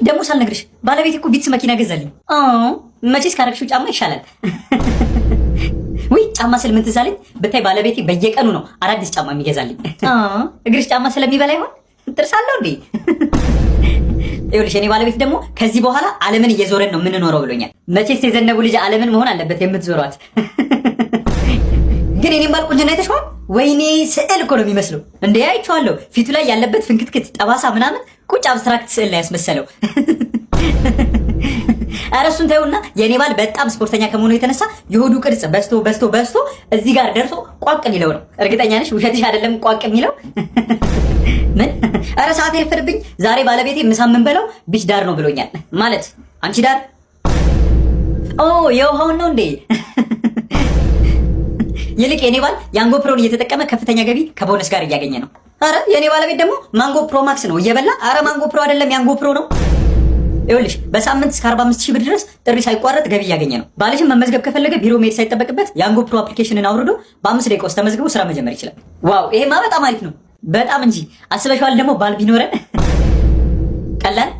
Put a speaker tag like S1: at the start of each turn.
S1: ደግሞ ሳልነግርሽ ባለቤቴ እኮ ቪትስ መኪና ገዛልኝ። መቼስ ካረግሽው ጫማ ይሻላል። ውይ፣ ጫማ ስል ምን ትዝ አለኝ ብታይ፣ ባለቤቴ በየቀኑ ነው አዳዲስ ጫማ የሚገዛልኝ። እግርሽ ጫማ ስለሚበላ ይሆን? ጥርስ አለው እንዴ? ይኸውልሽ፣ የኔ ባለቤት ደግሞ ከዚህ በኋላ ዓለምን እየዞረን ነው የምንኖረው ብሎኛል። መቼስ የዘነቡ ልጅ ዓለምን መሆን አለበት የምትዞሯት። ግን የኔም ባል ቁንጅና አይተሽዋል? ወይኔ፣ ስዕል እኮ ነው የሚመስለው። እንዴ፣ አይቼዋለሁ። ፊቱ ላይ ያለበት ፍንክትክት ጠባሳ ምናምን ቁጭ abstract ስዕል ላይ ያስመሰለው። ኧረ እሱን ተይውና የኔ ባል በጣም ስፖርተኛ ከመሆኑ የተነሳ የሆዱ ቅርጽ በዝቶ በዝቶ በዝቶ እዚህ ጋር ደርሶ ቋቅ ሊለው ነው። እርግጠኛ ነሽ? ውሸትሽ አይደለም ቋቅ የሚለው? ምን? ኧረ ሰዓት የረፈደብኝ። ዛሬ ባለቤቴ ምሳ የምንበላው beach ዳር ነው ብሎኛል። ማለት አንቺ ዳር? ኦ፣ የውሃውን ነው እንዴ? ይልቅ የኔ ባል ያንጎ ፕሮን እየተጠቀመ ከፍተኛ ገቢ ከቦነስ ጋር እያገኘ ነው። አረ የኔ ባለቤት ደግሞ ማንጎ ፕሮ ማክስ ነው እየበላ። አረ ማንጎ ፕሮ አይደለም፣ ያንጎ ፕሮ ነው። ይኸውልሽ፣ በሳምንት እስከ 45 ሺህ ብር ድረስ ጥሪ ሳይቋረጥ ገቢ እያገኘ ነው። ባልሽም መመዝገብ ከፈለገ ቢሮ መሄድ ሳይጠበቅበት ያንጎ ፕሮ application ን አውርዶ በ5 ደቂቃ ውስጥ ተመዝግቦ ስራ መጀመር ይችላል። Wow፣ ይሄማ በጣም አሪፍ ነው። በጣም እንጂ። አስበሽዋል? ደግሞ ባል ቢኖረን ቀላል